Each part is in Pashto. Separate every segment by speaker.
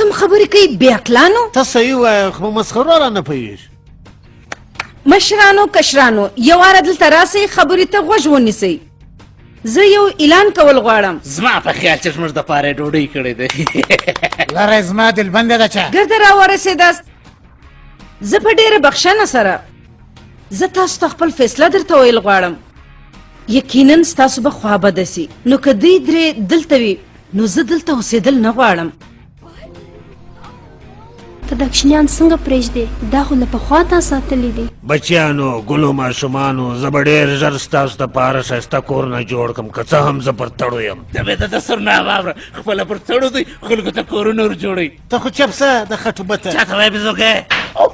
Speaker 1: هم خبرې کوئ بې عقلانو؟
Speaker 2: ته صحیح وایې، خو په مسخرو رانه پوهېږي.
Speaker 1: مشرانو کشرانو یو واره دلته راسئ، خبرې ته غوږ ونیسئ. زه یو اعلان کول غواړم.
Speaker 3: زما په خیال چې زموږ دپاره یې ډوډۍ کړې ده.
Speaker 4: لره زما دلبنده ده چا
Speaker 1: ګرده راورسېداست. زه په ډېره بخښنه سره زه تاسو ته خپل فیصله درته ویل غواړم. یقینا ستاسو به خوا بده سي، نو که دوی درې دلته وي نو زه دلته اوسېدل نه غواړم.
Speaker 5: ته دا کوچنیان څنګه پرېږدې؟ دا خو له پخوا تا ساتلي دي.
Speaker 2: بچیانو، ګلو ماشومانو، زه به ډېر ژر ستاسو دپاره ښایسته کورونه جوړ کړم، که څه هم زه پر تړو یم.
Speaker 3: ته به د سرنا واوره، خپله پر تړو دی، خلکو ته کورونه ور جوړوي.
Speaker 2: ته خو چپ سه د خټو بته.
Speaker 3: چا ته وایې بزوګی؟
Speaker 6: او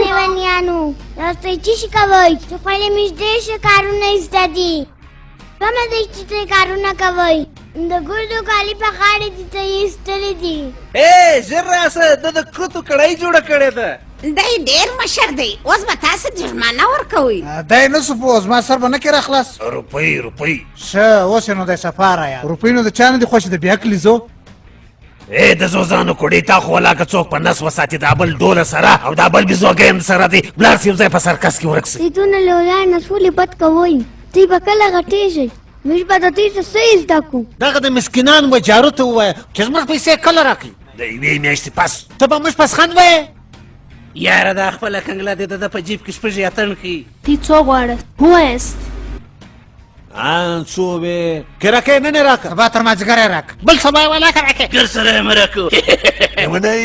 Speaker 6: لیونیانو، تاسو یې څه کوئ؟ چې خپلې نږدې ښه کارونه یې زده دي. سمه دی چې ته کارونه کوئ. د ګردو کالي په غاړې دي، ته یې ایستلي دي.
Speaker 3: ای ژر راسه، ده د کتو کړۍ جوړه کړې ده.
Speaker 7: دی ډېر مشر دی، اوس به تاسو جرمانه ورکوئ.
Speaker 4: دی نه سو پوه، زما سر به نه کې راخلاص.
Speaker 2: روپۍ روپۍ.
Speaker 4: ښه اوس یې نو دی صفا رایا. روپۍ نو د چا نه دي خوښې، د بې عقلې زو.
Speaker 2: ای د زوزانو کوډې، تا خو ولاکه څوک په نس وساتي. دا بل ډوله سره او دا بل بیزوګی هم سره دی. بلار سي یو ځای په سرکس کې ورک سي.
Speaker 6: دوی دونه لویان ولې بد کوئ؟ دوی به کله غټېږئ؟ موږ به د دوی څه څه زده کړو؟
Speaker 2: دغه د مسکینان و جارو ته ووایه چې زموږ پیسې کله راکړي. د یوې میاشتې پس ته به موږ پسخند وایې.
Speaker 3: یاره دا خپله کنګله دې د ده په جیب کې شپږې اتڼ ښیي.
Speaker 5: تی څو غواړه ووایاست؟
Speaker 2: ان څو وې کرکې نن راکه،
Speaker 4: سبا تر مازدیګره راکه،
Speaker 2: بل سبا ولاکه راکه،
Speaker 3: ګر سره یې مه راکوه.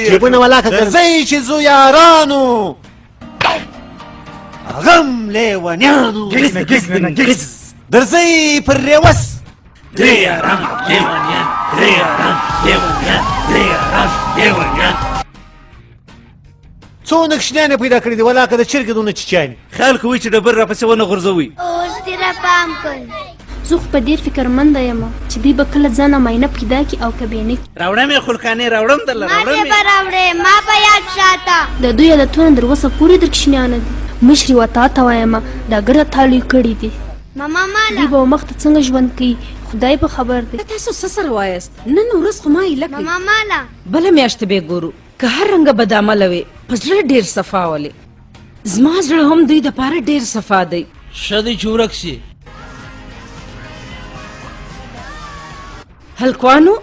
Speaker 2: جیبونه ولاکه ګرځئ چې ځو یارانو غم لیونیانو درځئ پر ریوس.
Speaker 3: درې یاران لیونیان، درې یاران لیونیان، درې یاران لیونیان.
Speaker 2: څونه کوچنیان یې پیدا کړي دي، ولاکه د چرګې دونه چیچیان.
Speaker 3: خیال کوئ چې ډبر راپسې ونه غورځوئ.
Speaker 6: اوس دې را پام کړ.
Speaker 5: زه خو په ډېر فکرمنده یم چې دوی به کله ځان ماینه پیدا کړي او که به نه کړي.
Speaker 3: راوړم یې خلکانې، راوړم درله،
Speaker 6: ما
Speaker 3: راوړم
Speaker 6: دې
Speaker 3: یې.
Speaker 6: به راوړې، ما به یاد ساته.
Speaker 5: د دوی عادتونه در اوسه پورې در کوچنیانو دي. مشرې وه تا ته وایم، دا ګرده تا لوی کړي دي.
Speaker 6: ماما ماله.
Speaker 5: دوی به مخته څنګه ژوند کوي، خدای به خبر دی.
Speaker 1: تاسو څه سره وایاست؟ نن ورځ خو ما ایله کوي.
Speaker 6: ماما ماله.
Speaker 1: بله میاشت به ګورو. که هر رنګه بدعمله وي، په زړه ډېر صفا ولې. زما زړه هم دوی دپاره ډېر صفا دی.
Speaker 3: ښه دی چې ورک شي.
Speaker 1: هلکانو،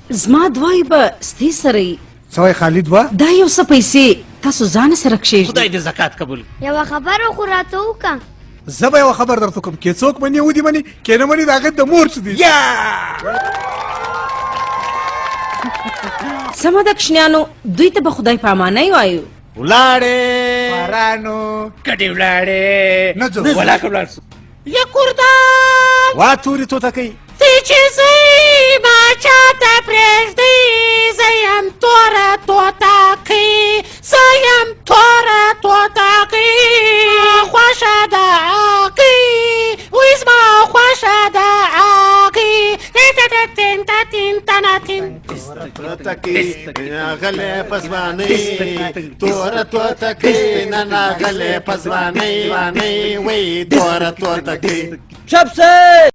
Speaker 1: زما دعای به ستې سره وي.
Speaker 4: څه وایې خالد وه؟
Speaker 1: دا یو څه پیسې تاسو ځان سره کښېږدئ.
Speaker 3: خدای دې زکات قبول.
Speaker 6: یوه خبره خو راته وکړه.
Speaker 4: زه به یوه خبر درته کوم، که څوک مني ودې مني، که نه مني د هغه د مور څه دي.
Speaker 1: سمه ده کوچنیانو، دوی ته به خدای پامانۍ وایو.
Speaker 2: ولاړې
Speaker 4: بارانو
Speaker 3: کډې ولاړې.
Speaker 4: نه ځو.
Speaker 3: ولاکه ولاړ سو.
Speaker 2: یا کوردان وا تورې توته کوي.
Speaker 7: تی چې ځئ ما چاته پرېږدئ، زه یم توره توتکۍ، زه یم توره توتکۍ. خوښه ده اکۍ، وی زما خوښه ده اکۍ. تین تا تین تا نا تین.
Speaker 2: توته کوي غلې په ځوانۍ، توره توته کوي نه غلې په ځوانۍ، وی توره توته کوي.
Speaker 3: چپ سئ.